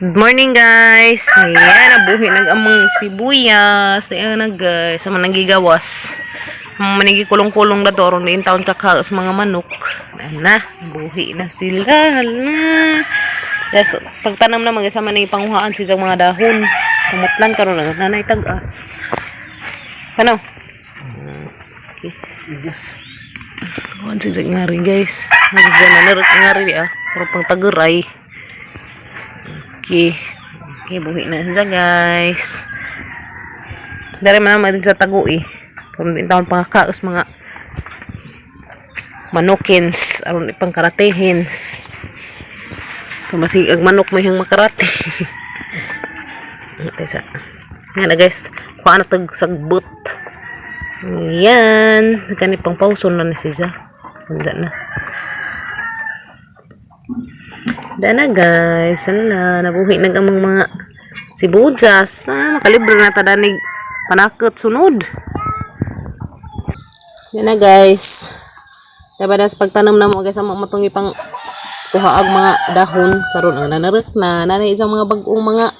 Good morning, guys. Ayan, nabuhi nag among sibuyas. Ayan na, guys, sa mga nagigawas. Ang manigi kulong-kulong na to aron din taon kakaos mga manok. Ayan na, nabuhi na sila. Hala. Yes, pagtanam na mga sa manigi panguhaan siya mga dahon. Pumutlan karon na nanay tag-as. Ano? Okay. Kuhan siya ngari, guys. Nagis na narot ngari ah. Puro pang taguray. Okay. Okay, buhi na siya, guys. Dari man naman din sa tago eh. Kung din taon pangakaos mga manokins, aron ipang karatehins. Kung masig ang manok may hang makarate. Tesa. Nga na, guys, kuha na tag sagbot. Yan. Kani pang pauson na ni siya. Handa na. Dana, guys, ano na, nabuhi nag among mga sibuyas na makalibre na ta danig panakot sunod. Yan na, guys. Diba na sa pagtanom na mo, guys, ang mga matong ipang kuha ang mga dahon karon ang nanarak na nanay isang mga bag-ong mga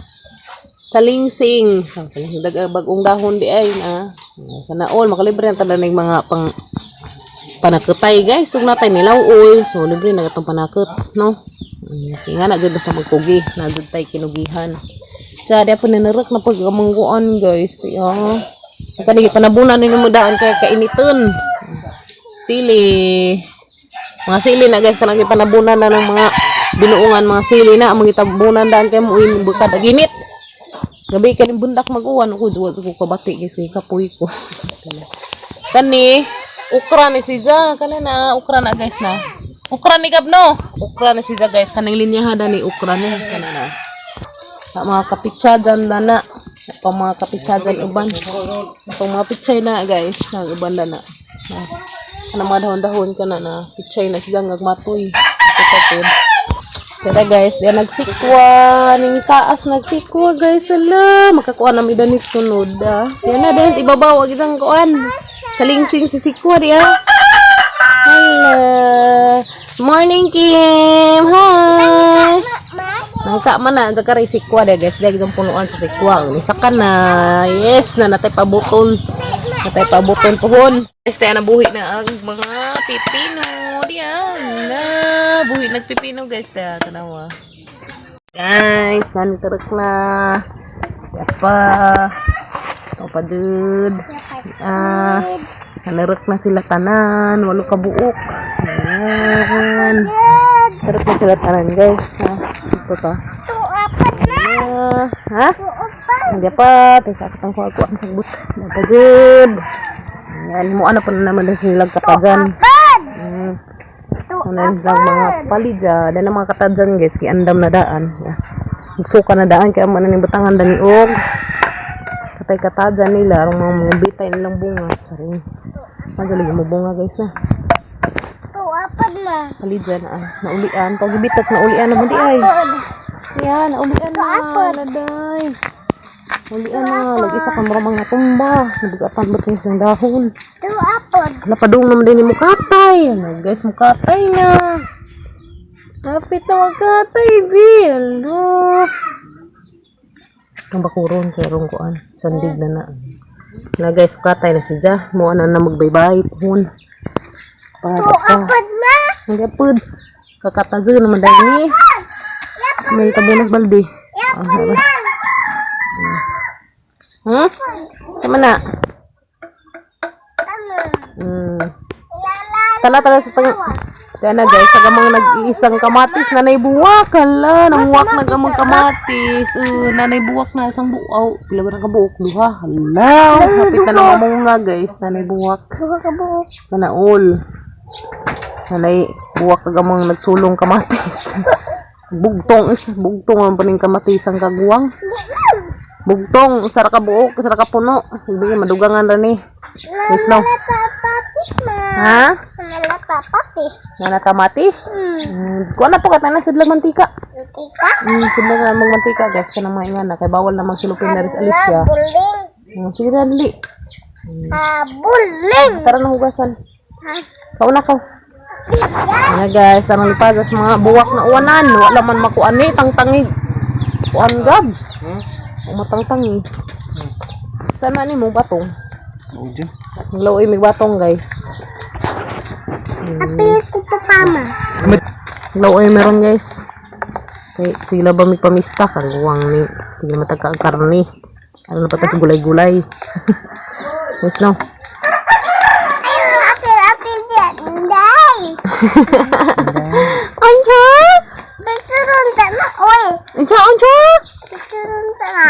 salingsing. Ang salingsing dag bag-ong dahon di ay na. Sana all makalibre na ta danig mga pang panakutay, guys. Ug natay nilaw-oy. So libre na katong panakot, no? Okay, nga na dyan basta magkugi. Na dyan tay kinugihan. Tsa, di pa nanarak na pagkamangguan, guys. Di ah. Kani panabunan ni mo daan kay kainiton. Sili. Mga sili na, guys, kanang panabunan na ng mga binuongan mga sili na mga tabunan daan kay mo bukad aginit. Gabi kaning bundak mag-uwan ko duwa sa ko kabati, guys, kay kapoy ko. Kani ukra ni siya kana na ukra na, guys, na. Ukra ni gab no. Ukra ni siya, guys, kaning linyahan ni ukra ni kana na. Sa mga kapitsa dyan na na. Pa mga kapitsa dyan uban. Pang mga pichay na, guys, nang uban na na. Na. Kana mga dahon-dahon kana na pichay na siya ngagmatoy. Ito pa pod. Tara, guys, di nagsikwa ning taas nagsikwa, guys, ala makakuha na mi danit sunod ah. Yan na, guys, ibabaw ag isang kuan. Salingsing si sikwa di ah. Hello. Morning, Kim. Hi. Nangka man na dyan kari sikwa di, guys, di isang punuan sa sikwa. Nisakan na. Yes, na natay pabuton. Natay pabuton pohon. Guys, tayo nabuhi na ang mga pipino. Diyan na. Buhi nagpipino, guys. Tayo, tanawa. Guys, nanitarak na. Yapa. Ito pa, dude. Ah, nanarak na sila tanan. Walo ka buok. Ayan. Tarak na sila tanan, guys. Ha? Ito ta. Ah, ha? Hindi pa. Tayo sa akitang kuha-kuha ang sagbot. Napa, dude. Ayan. Mo ano pa na naman na sila katajan. Ano yung mga palidya. Dan ang mga katajan, guys. Kiandam na daan. Yeah. Magsuka na daan. Kaya man na butangan dani og katay katajan nila. Arong mga bitay nilang bunga. Charing. Madali mo bunga, guys, na. Palidya na ah. Naulian. Pag ibitak na ulian na mo di ay. Yan, naulian na. Naday. Naulian na. Lagi isa ka mga mga tumba. Nabigatan ba't yung isang dahon? Napadung naman din ni mukatay. Ano, guys, mukatay na. Kapit na magkatay, bi. Ano? Ang bakuron, kay rong kuan. Sandig na na. Na, guys, mukatay na si Ja. Mo na na magbaybay. Puhon. Para pa. Ang gapod. Kakatazo naman dahil ni. May tabunas balde. Ah, ba? Tama na. Tala tala sa tang. Kaya na, guys, sa gamang nag-iisang kamatis na buwak, hala, nanguwak na gamang kamatis. Nanay buwak na isang buaw. Pila ba na kabuok? Duha. Hala, hapit na lang mamunga, guys. Nanay buwak. Duha ka buok. Sana all. Nanay buwak ka gamang nagsulong kamatis. Bugtong is bugtong ang paning kamatis ang kaguwang. Bugtong, isa ra ka buok, isa ra ka puno. Hindi madugangan ra ni. Yes, no. Nalatapatis ma. Ha? Nalatapatis. Nana kamatis? Kuha na to kay na sidlang mantika. Tika. Sidlang na magmantika, guys, kanang mga ingana kay bawal na magsulupin na ris Alicia. Buling. Sige na dali. Buling. Tara na hugasan. Ha? Kauna ka. Ano, guys, anong lipadas mga buwak na uwanan. Wala man makuan ni tangtangig. Kuan gab. Umatangtang eh. Saan man ni mo batong? Oo, dyan. Maglaway mig batong, guys. Apil ko pa pama. Laway meron, guys. Kay sila ba may pamista karuwang ni tigil matag ka karne. Ano na patas gulay-gulay. Guys, no. Ay, apil, apil diyan. Day. Ancha! Pictureon ta na. Oy. Ancha, ancha! Pictureon ta na.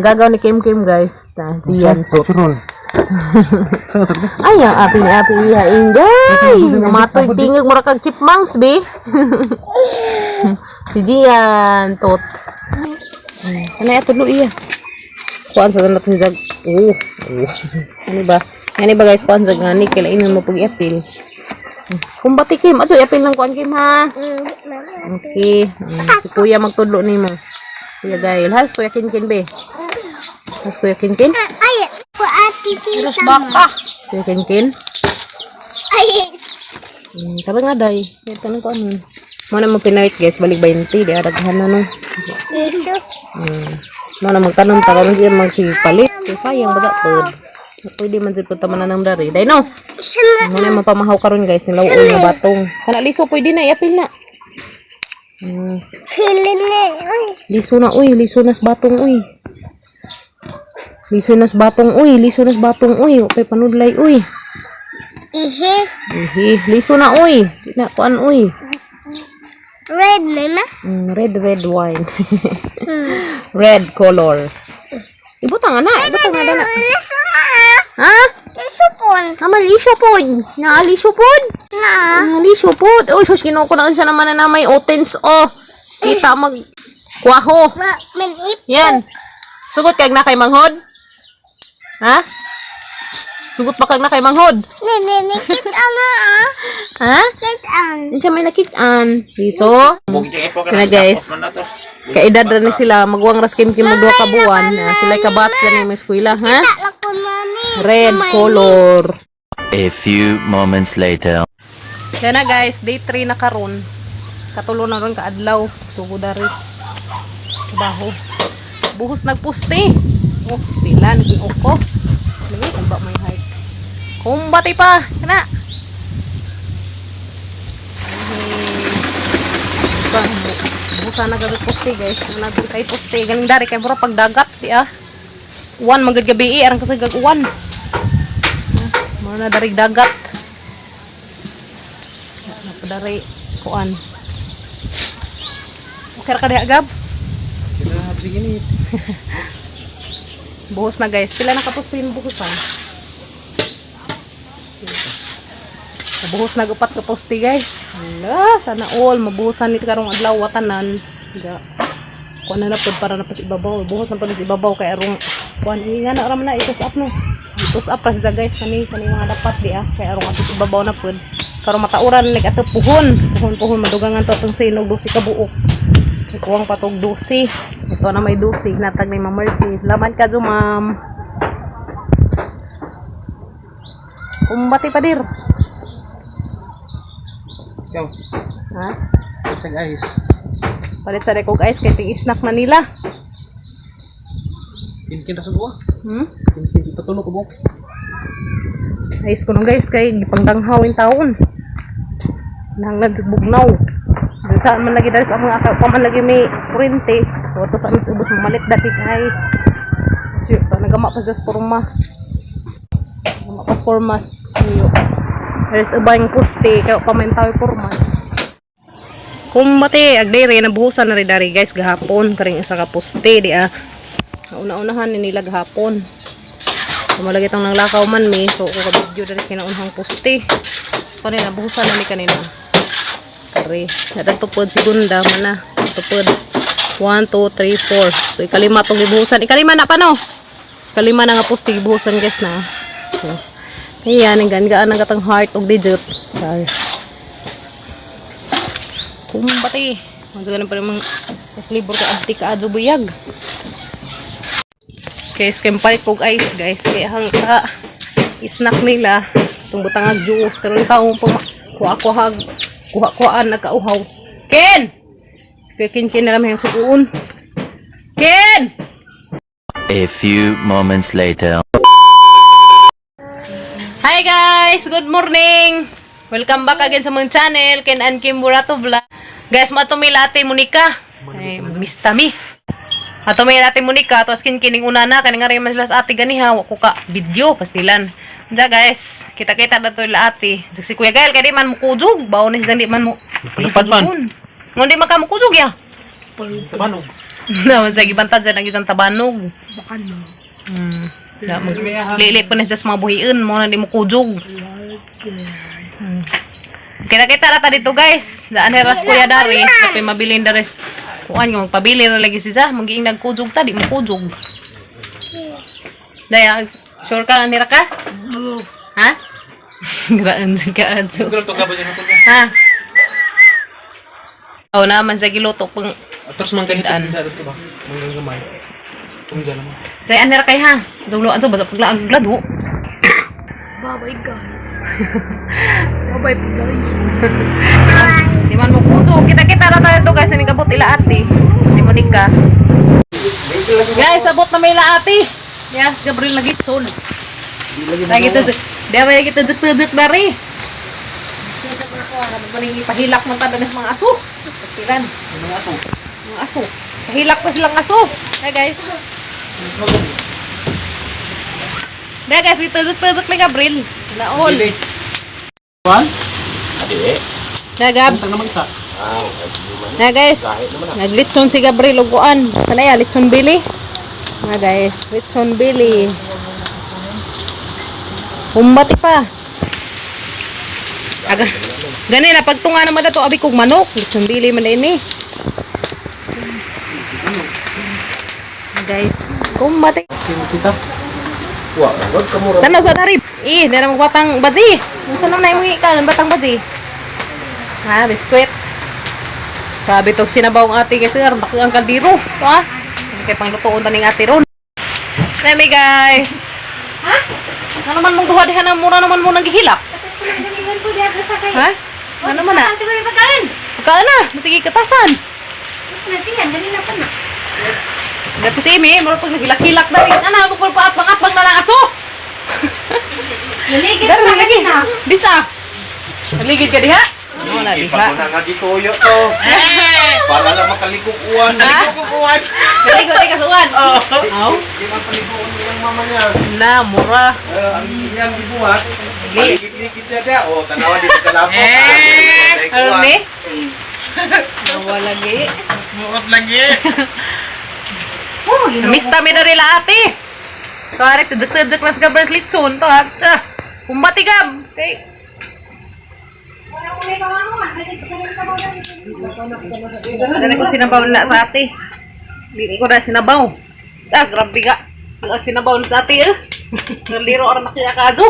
Gagaw ni Kim Kim, guys. Na, si Yan po. Turon. Saan ka? Ay, ang api ni api iha inday. Namatoy tingog mura kag chipmunks be. Si Gian tot. Ano ya tulo iya? Kuan sa natin zag. Oh. Oh. Ano ba? Ano ba, guys, kuan zag nga ni kila mo pag iapil. Kumbati Kim, adyo iapil lang kuan Kim ha. Mama. Okay. Si Kuya magtudlo nimo. Kuya Gail. Has Kuya Kinkin be. Has Kuya Kinkin. Ay, ko ati tita ma. Kuya Kinkin. Ay, Tara nga day. Kaya tanong ko ano. Mo na mo pinait, guys, balik 20 di daghan na no. Isu. Mo na magtanom ta karon siya magsige palit. Kay sayang baga pod. Pwede man jud punta man na ng dari. Day no. Siya Mo na mapamahaw karon, guys, nilaw nga batong. Kana liso pwede na iapil na. Chili na. Uy. Liso na uy, liso na sa batong uy. Liso na sa batong uy, liso na sa batong uy. Okay panudlay uy. Ihi. Ihi, liso na uy. Di na kuan uy. Red na ma. Red red wine. Red color. Ibutang ana, ibutang na dana. Liso na. Ha? Liso pon. Ama liso pod. Na liso pod. Na. Ah, liso pod. Oy, sus, Ginoo ko na unsa naman na may otens oh. Kita mag kwaho. Ma, man ip. Yan. Sugot kag na kay manghod? Ha? Shh, sugot ba kag na kay manghod? Ne, ne, ne. Kita na ah. Ha? Kitaan. Unsa may nakitaan? Liso? Kana, guys. Kaedad ra ni sila magwang ras kim kim duha ka buwan na sila kabat gani may eskwela ha. Kita ko na ni. Red color. A few moments later. Yan na, guys, day 3 na karon. Katulo na ron kaadlaw. Sugod daris. Trabaho. Buhos nagpuste. Oh, stila naging uko. Lami ba may height. Kumbati pa. Kana. Buhusan na gabi puste, guys. Ano kay puste ganing dari kay mura pagdagat di ah. Uwan magad gabi eh, aran kasi gag uwan. Ah, mura na darig dagat. Napadari kuan. Okay ra ka diha, Gab? Grabe, sige ni. Buhos na, guys. Pila nakapusto yung buhusan? Buhos na upat ka poste, guys. Hala, sana all mabuhusan nito karong adlaw watanan. Ja. Kuan na na pod para na pas ibabaw. Buhos na pod sa ibabaw kay arong kuan nga na ra man na itos up no. Itos up ra siya, guys, kani kani mga dapat di ah kay arong atos ibabaw na pod. Karon matauran like ato puhon. Puhon puhon madugangan to atong sinog 12 ka buok. Kuwang patog 12. Ito na may 12. Natag ni Ma'am Mercy. Salamat ka do, ma'am. Kumbati pa dir. Ikaw, Ha? sa ice. Palit sa rekog ice kay ting snack na nila. Kinkin ra sa buwa. Kinkin patulog ko buok. Ice ko nung, guys, kay gipangdanghaw in taon. Nangad sa bugnaw. Dun saan man lagi dali sa mga akaw pa man lagi may kurente. So ato sa amis ubos mamalit dati, guys. Shoot, to nagama pa sa forma. Nagama pa sa formas. Ayo. There's a bang puste kay pa man tayo forma. Kumbate agdere nabuhusan na rin dari, guys, gahapon karing isa ka poste di ah. Una-unahan ni nila gahapon. Tumalagi itong nanglakaw man mi. So, ako ka-video dali kinaunhang poste. So, kanina, buhusan na ni kanina. Kare. Nadatupod segunda man na. Tupod. 1, 2, 3, 4. So, ikalima itong gibuhusan. Ikalima na pa, no? Ikalima na nga poste gibuhusan, guys, na. So, ayan. Ang gaan-gaan ang katang heart og digit. Char. Kumbati. Ang ganun pa rin mga mas libur ka abti ka adyo buyag. Okay, skem palit kog ice, guys. Kaya hang ka snack nila itong butangag juice karon taong pag kuha kuhag kuha kuhaan nagkauhaw. Ken! Si Kuya Ken Ken na lang yung sukuon. Ken! A few moments later. Hi guys! Good morning! Welcome back again sa mga channel, Ken and Kim Burato Vlog. Guys, mato may Ate Monica. Ay, miss tami. Ato may Ate Monica, tapos kin kining una na, kaning nga rin man sila sa ate ganiha, wa ko ka video, pastilan. Diya guys, kita-kita na to ila ate. Si Kuya Gael, kaya di man mo kujog. Baon na siya, di man mo. Palipad man. Ngun di man ka mo kujog ya. Tabanog. Naman sa gibantad siya ng isang tabanog. Baka no. Lili po na siya sa mga buhiin mo na di mo kujog. Kita-kita na ta dito guys. Daan heras Kuya Dari. Tapi mabilin dares. Kuan nga magpabili ra lagi siya. Magiing nagkujog ta di mo kujog. Daya, sure ka nira ka? Ha? Graan ka adto. Siguro to ka ba dyan ito? Ha? Oh, naman sa giluto pang Atos man ganito Daan. dyan ito ba? Manggang gamay. Kung dyan naman. Say anera kay ha. Duglo adto basta paglaag glado. Bye-bye guys. Bye-bye guys. Di man mo kuto. Kita-kita na tayo to guys. Ini kabot ila ate. Ni Monica. Guys, abot na may ila ate. Yeah, si Gabriel lagi soon. Lagi tujuk. Di ba lagi tujuk-tujuk dari. Ano ba ning ipahilak man ta sa mga aso? Pastilan. Mga aso. Mga aso. Pahilak pa silang aso. Hi guys. Di guys, itujuk-tujuk ni Gabriel. Naol. Dili. One? Na Ang Gabs. naman isa. Na guys, naglitson si Gabriel og kuan. Sana ya litson bili. Na guys, litson bili. Umbati pa. Aga. Gani na pagtunga naman dato abi kog manok, litson bili man ini. Na guys, kumbati. Sino sita? Tanaw sa dari. Eh, dara magbatang baji. Unsa naman na imong ikan batang baji? Ha, biskwit. Grabe tong sinabaw ang ate kay sir, dako ang kaldero. To ah. Kay panglutoon ta ning ate ron. Nami guys. Ha? Ano naman mong duha diha na mura naman mo nang gihilak? Ha? Ano man na? Siguro yung pagkain. Pagkaan na, sige katasan. Natin yan, dali na pa na. Dapat si Amy, mura pag nagilak-hilak na rin. Ano, mo pa apang-apang na lang aso. Naligid Dari pa lagi. na. Bisa. Naligid ka diha? Ano na diha? Ipaguna nga gituyo to. Para lang makaliguan. Ha? Kaliguan. Naligo tayo kasuan. Oo. Di man paliguan nilang mama niya. Na, mura. Eh, ang iyang gibuhat. Paligid-ligid siya siya. O, tanawa dito kalabok. Eh! Ano ni? Nawa lagi. Muot lagi. Miss ta mi na rin ate. Kare, tujuk-tujuk las gabers litson. To ha. Tsa. Kumbati gab. Okay. Dali ko sinabaw na sa ate. Dili ko na sinabaw. Ah, grabe ka. Ang sinabaw na sa ate eh. Naliro oran na kaya ka adyo.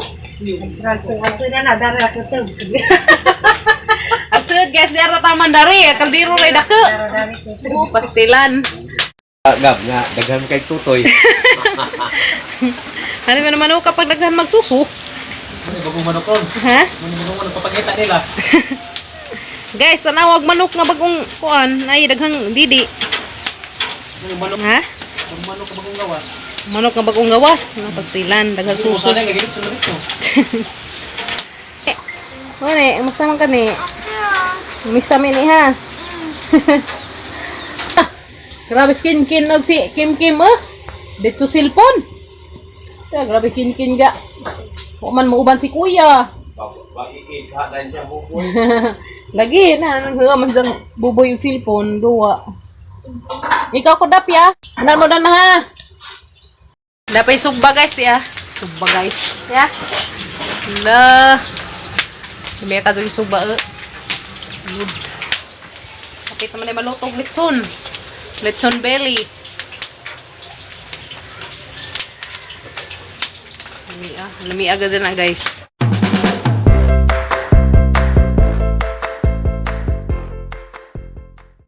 Absurd guys, di ara taman dari. Kaldero ray dako. Oh, pastilan. Gab nga, daghan kay tutoy. Ano man naman ako kapag daghan magsuso? Ano bagong manok ron? Ha? Ano bagong manok papakita nila? Guys, tanawag manok nga bagong kuan ay daghang didi. Ano manok? Ha? Bagong manok ka bagong gawas. Manok nga bagong gawas, na pastilan, daghang Suso suso. na gagilid sa manok to. Eh, Wala, musta man kani? Mista mi ni ha. Ah, grabe skin kin og si Kim Kim oh. Dito cellphone. Ah, grabe kin kin ga. Wa man muuban si kuya. Bakit ka na siya buboy. Lagi na nang man sang buboy yung cellphone duwa. Ikaw ko dapya. Anan mo na na ha. Dapay sugba guys ya. Sugba guys. Ya. La. May ka yung sugba eh. Good. Sakit naman ay malutong litson. Litson belly. Lami ah. Lami agad na guys.